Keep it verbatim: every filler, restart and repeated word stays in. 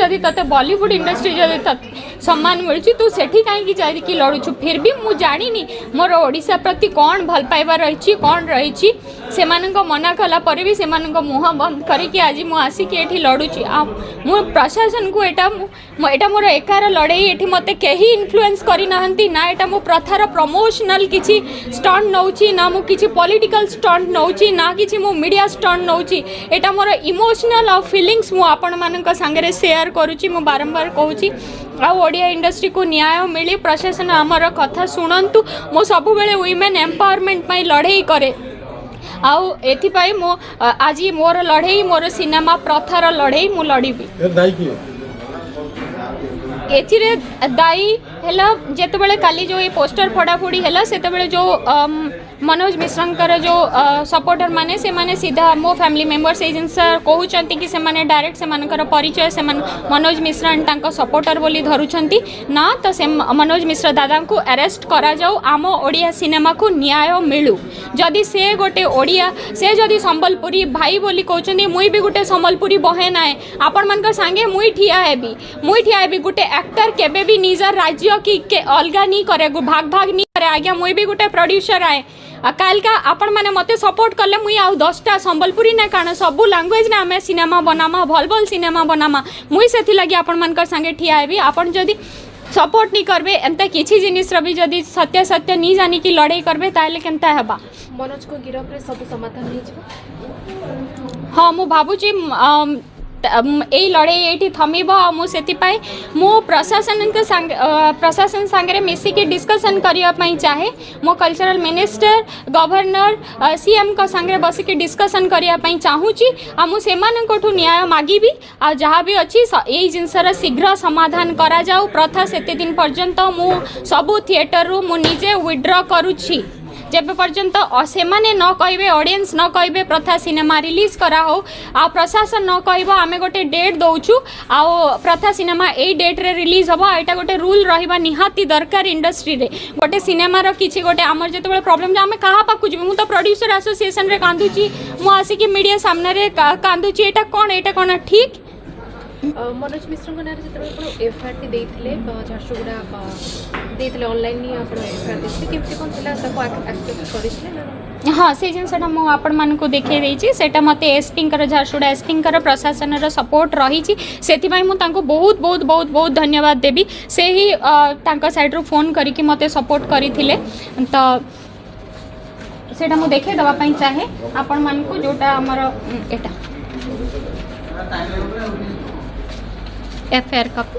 ଯଦି ତତେ ବଲିଉଡ ଇଣ୍ଡଷ୍ଟ୍ରି ଯଦି ତତେ ସମ୍ମାନ ମିଳୁଛି, ତୁ ସେଠି କାହିଁକି ଯାଇକି ଲଢୁଛୁ? ଫିର ବି ମୁଁ ଜାଣିନି ମୋର ଓଡ଼ିଶା ପ୍ରତି କ'ଣ ଭଲ ପାଇବା ରହିଛି, କ'ଣ ରହିଛି। ସେମାନଙ୍କ ମନା କଲା ପରେ ବି ସେମାନଙ୍କ ମୁହଁ ବନ୍ଦ କରିକି ଆଜି ମୁଁ ଆସିକି ଏଠି ଲଢୁଛି। ଆଉ ମୁଁ ପ୍ରଶାସନକୁ ଏଇଟା, ମୁଁ, ମୁଁ, ଏଇଟା ମୋର ଏକାର ଲଢ଼େଇ, ଏଠି ମୋତେ କେହି ଇନଫ୍ଲୁଏନ୍ସ କରିନାହାନ୍ତି ନା। ଏଇଟା ମୁଁ ପ୍ରଥାର ପ୍ରମୋସନାଲ କିଛି ଷ୍ଟଣ୍ଟ ନଉଛି, ନା ମୁଁ କିଛି ପଲିଟିକାଲ ଷ୍ଟଣ୍ଟ ନଉଛି, ନା କିଛି ମୁଁ ମିଡ଼ିଆ ଷ୍ଟଣ୍ଟ ନଉଛି। ଏଇଟା ମୋର ଇମୋସନାଲ ଆଉ ଫିଲିଂସ ମୁଁ ଆପଣମାନଙ୍କ ସାଙ୍ଗରେ ସେୟାର କରୁଛି। ମୁଁ ବାରମ୍ବାର କହୁଛି, ଆଉ ଓଡ଼ିଆ ଇଣ୍ଡଷ୍ଟ୍ରିକୁ ନ୍ୟାୟ ମିଳି, ପ୍ରଶାସନ ଆମର କଥା ଶୁଣନ୍ତୁ। ମୁଁ ସବୁବେଳେ ୱିମେନ୍ ଏମ୍ପାୱାରମେଣ୍ଟ ପାଇଁ ଲଢ଼େଇ କରେ। ଆଉ ଏଥିପାଇଁ ମୁଁ, ଅ, ଆଜି ମୋର ଲଢ଼େଇ, ମୋର ସିନେମା ପ୍ରଥାର ଲଢ଼େଇ ମୁଁ ଲଢ଼ିବି। ଏର ଦାୟୀ କିଏ? ଏଥିରେ ଦାୟୀ ହେଲା, ଯେତେବେଳେ କାଲି ଯୋଉ ଏ ପୋଷ୍ଟର ଫୋଡ଼ାଫୋଡ଼ି ହେଲା, ସେତେବେଳେ ଯୋଉ, ଅମ୍, ମନୋଜ ମିଶ୍ରଙ୍କର ଯୋଉ, ଅ, ସପୋର୍ଟର ମାନେ, ସେମାନେ ସିଧା ମୋ ଫ୍ୟାମିଲି ମେମ୍ବର ସେଇ ଜିନିଷ କହୁଛନ୍ତି କି ସେମାନେ ଡାଇରେକ୍ଟ ସେମାନଙ୍କର ପରିଚୟ ସେମାନେ ମନୋଜ ମିଶ୍ର and ତାଙ୍କ ସପୋର୍ଟର ବୋଲି ଧରୁଛନ୍ତି। ନା, ତ ସେ ମ-, ମନୋଜ ମିଶ୍ର ଦାଦାଙ୍କୁ ଆରେଷ୍ଟ କରାଯାଉ, ଆମ ଓଡ଼ିଆ ସିନେମାକୁ ନ୍ୟାୟ ମିଳୁ। ଯଦି ସେ ଗୋଟେ ଓଡ଼ିଆ, ସେ ଯଦି ସମ୍ବଲପୁରୀ ଭାଇ ବୋଲି କହୁଛନ୍ତି, ମୁଇଁ ବି ଗୋଟେ ସମ୍ବଲପୁରୀ ବହେନ ଆଏ, ଆପଣମାନଙ୍କ ସାଙ୍ଗେ ମୁଇଁ ଠିଆ ହେବି, ମୁଇଁ ଠିଆ ହେବି। ଗୋଟେ ଆକ୍ଟର କେବେ ବି ନିଜ ରାଜ୍ୟ କି କେ-, ଅଲଗା ନି କରେ, ଗୁ-, ଭାଗ ଭାଗ ନି କରେ। ଆଜ୍ଞା, ମୁଇଁ ବି ଗୋଟେ ପ୍ରଡ୍ୟୁସର ଆଏ। ଆ, କାଲିକା ଆପଣମାନେ ମତେ ସପୋର୍ଟ କଲେ, ମୁଇଁ ଆଉ ଦଶଟା ସମ୍ବଲପୁରୀ ନା କାଣା, ସବୁ ଲାଙ୍ଗୁଏଜ ନା ଆମେ ସିନେମା ବନାମା, ଭଲ ଭଲ ସିନେମା ବନାମା। ମୁଇଁ ସେଥିଲାଗି ଆପଣମାନଙ୍କର ସାଙ୍ଗେ ଠିଆ ହେବି। ଆପଣ ଯଦି ସପୋର୍ଟ ନି କରବେ, ଏନ୍ତା କିଛି ଜିନିଷର ବି ଯଦି ସତ୍ୟ ସତ୍ୟ ନି ଜାନିକି ଲଢ଼େଇ କରବେ, ତାହେଲେ କେନ୍ତା ହେବା? ମନୋଜଙ୍କ ଗିରଫରେ ସବୁ ସମାଧାନ ହେଇଯିବ? ହଁ, ମୁଁ ଭାବୁଛି, ମ, ଅମ୍, ମ, ଏଇ ଲଢ଼େଇ ଏଇଠି ଥମିବ। ଆଉ ମୁଁ ସେଥିପାଇଁ ମୁଁ ପ୍ରଶାସନଙ୍କ ସାଙ୍ଗ-, ଅ, ପ୍ରଶାସନ ସାଙ୍ଗରେ ମିଶିକି ଡିସ୍କସନ୍ କରିବା ପାଇଁ ଚାହେଁ। ମୁଁ କଲଚରାଲ ମିନିଷ୍ଟର, ଗଭର୍ଣ୍ଣର, ଅ, ସିଏମ୍ଙ୍କ ସାଙ୍ଗରେ ବସିକି ଡିସ୍କସନ୍ କରିବା ପାଇଁ ଚାହୁଁଛି। ଆଉ ମୁଁ ସେମାନଙ୍କଠୁ ନ୍ୟାୟ ମାଗିବି। ଆଉ ଯାହା ବି ଅଛି, ସ-, ଏଇ ଜିନିଷର ଶୀଘ୍ର ସମାଧାନ କରାଯାଉ। ପ୍ରଥା ସେତେ ଦିନ ପର୍ଯ୍ୟନ୍ତ ମୁଁ ସବୁ ଥିଏଟରରୁ ମୁଁ ନିଜେ ୱିଡ୍ର କରୁଛି। ଯେବେ ପର୍ଯ୍ୟନ୍ତ ଅ-, ସେମାନେ ନ କହିବେ, ଅଡିଏନ୍ସ ନ କହିବେ ପ୍ରଥା ସିନେମା ରିଲିଜ୍ କରା ହଉ, ଆଉ ପ୍ରଶାସନ ନ କହିବ, ଆମେ ଗୋଟେ ଡେଟ୍ ଦଉଛୁ, ଆଉ ପ୍ରଥା ସିନେମା ଏଇ ଡେଟ୍ରେ ରିଲିଜ୍ ହବ। ଆଉ ଏଇଟା ଗୋଟେ ରୁଲ୍ ରହିବା ନିହାତି ଦରକାର ଇଣ୍ଡଷ୍ଟ୍ରିରେ। ଗୋଟେ ସିନେମାର କିଛି ଗୋଟେ ଆମର ଯେତେବେଳେ ପ୍ରୋବ୍ଲେମ୍, ଆମେ କାହା ପାଖକୁ ଯିବୁ? ମୁଁ ତ ପ୍ରଡ୍ୟୁସର ଆସୋସିଏସନରେ କାନ୍ଦୁଛି, ମୁଁ ଆସିକି ମିଡ଼ିଆ ସାମ୍ନାରେ କା-, କାନ୍ଦୁଛି। ଏଇଟା କ'ଣ, ଏଇଟା କ'ଣ ଠିକ୍? ଅ, ମନୋଜ ମିଶ୍ରଙ୍କ ନାଁରେ ଯେତେବେଳେ ଆପଣ ଏଫଆଇଆର ଟି ଦେଇଥିଲେ, ଅ, ଝାରସୁଗୁଡ଼ା, ଅ, ଦେଇଥିଲେ, ଅନଲାଇନ୍ ହିଁ ଆପଣ ଏଫଆଇଆର ଦେଇଥିଲେ, କେମିତି କ'ଣ ଥିଲା? ତାକୁ ଆକ୍-, ଆକ୍ସେପ୍ଟ କରିଥିଲେ ନା? ହଁ, ସେଇ ଜିନିଷଟା ମୁଁ ଆପଣମାନଙ୍କୁ ଦେଖେଇ ଦେଇଛି। ସେଇଟା ମୋତେ ଏସ୍ପିଙ୍କର, ଝାରସୁଗୁଡ଼ା ଏସ୍ପିଙ୍କର ପ୍ରଶାସନର ସପୋର୍ଟ ରହିଛି, ସେଥିପାଇଁ ମୁଁ ତାଙ୍କୁ ବହୁତ, ବହୁତ, ବହୁତ, ବହୁତ ଧନ୍ୟବାଦ ଦେବି। ସେ ହିଁ, ଅ, ତାଙ୍କ ସାଇଡ୍ରୁ ଫୋନ୍ କରିକି ମୋତେ ସପୋର୍ଟ କରିଥିଲେ। ତ ସେଇଟା ମୁଁ ଦେଖେଇ ଦେବା ପାଇଁ ଚାହେଁ ଆପଣମାନଙ୍କୁ, ଯୋଉଟା ଆମର, ଉଁ, ଏଇଟା ଏଫଆଇଆର କପି।